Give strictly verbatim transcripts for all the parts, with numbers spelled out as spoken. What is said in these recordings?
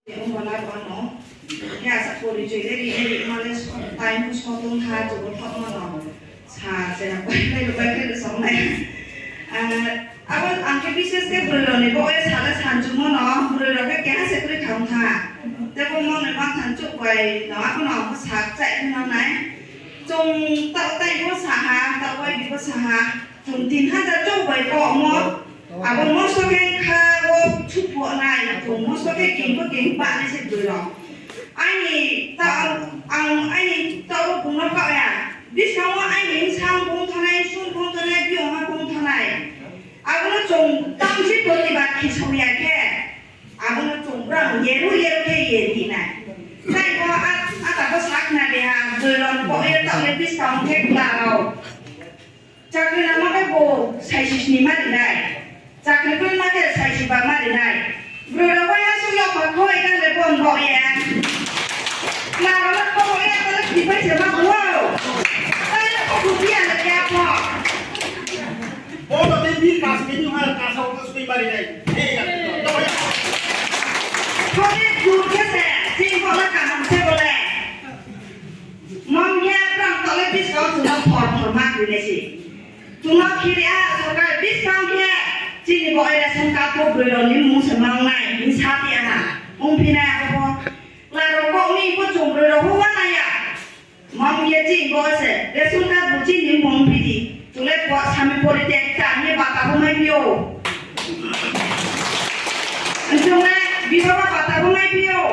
Ong bo la bo no. Khe asa porichoi le ri, ri, male so, time so tong ha, jobo thok mo no. Sa, se na, pai, pai, pai, pai, song nai. Ah, abo ang khe bises khe broi rao ni bo ye sa le sanchumo no, broi rao khe keha se kroi thang tha. Tebo mo ni ma thanchuh bai, no, abo no, abo sa chai khe no nai. Chung taoh tai bo sa ha, taoh bai bi bo sa ha. Chung tin hajar chouh bai komo. Abo moso khe kha wo thuphuh nai, chung moso khe kingbo king ba nai se broi rao. Aini ta-, ang aini taoh wo bung no kau ya. Buskang wo aini bsang bung thanai, sun bung thanai, biyong ha bung thanai. Abo no chung tang si protibad khisong ya khe. Abo no chung brang yeru yeru khe ye ni nai. Tai bo a, ata bo sakna de ha, broi rao bo ye taoh le buskang khe kla rao. Chakri nangma khe bo saisi sni ma ri nai. Chakri kroi ma khe saisi ba ma ri nai. Broi rao bai ha suh yag ba khoi ka le bon bo ye. Kla rao le bo ye ka le kri pai se ma bo. Ka le bo bu ya le ya bo. Bo no tin bill pass khe ni ha ka sao ko sui ma ri nai. Ei ya. Khoi ye dur khe se, ching bo le kamang se bo le. Mom ye brang taoh le buskang chung no thor thor ma kri nai se. Chung no khiri a sorkar buskang khe chini bo ration card pho broi rao ni mung se mang nai hing sa ti a ha. Ongphi nai abo pho. Kla rao kau mi pho chung broi rao pho wa nai ya. Mom ye chini bo se ration card bu chini mung phi di. Chung le po sami pori tek ta ni bata pho mai phi ou. Chung le bibaha bata pho mai phi ou.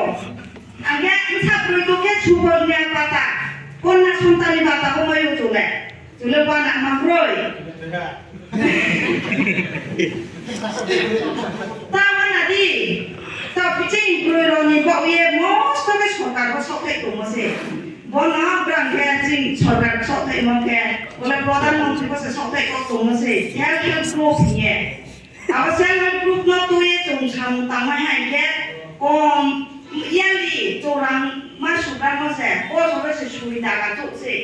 Ang khe bsa broi tong khe Subornia bata, Konya Santani bata bo mai ou chung le. Chung le bana ma kroi. Ta wana di, ta ching broi rao ni baoh ye mosto khe sorkar bo saohthaih tongmo se. Bo no brang khe ching sorkar saohthaihmo khe, bo le Pradhan Mantri bo se saohthaih kau tongmo se. Self help group hing ye. Abo self help group no tui ye chung samung tangmai hai khe, kom yearly chung rang ma sugra mo se, bosor se soi taka chouh se,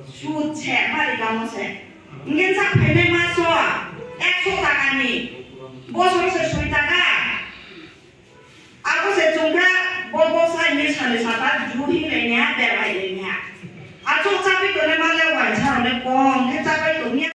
sud se ma ri kamo se. Hing khe sa phainai ma so, ekso taka ni, bosor se soi taka,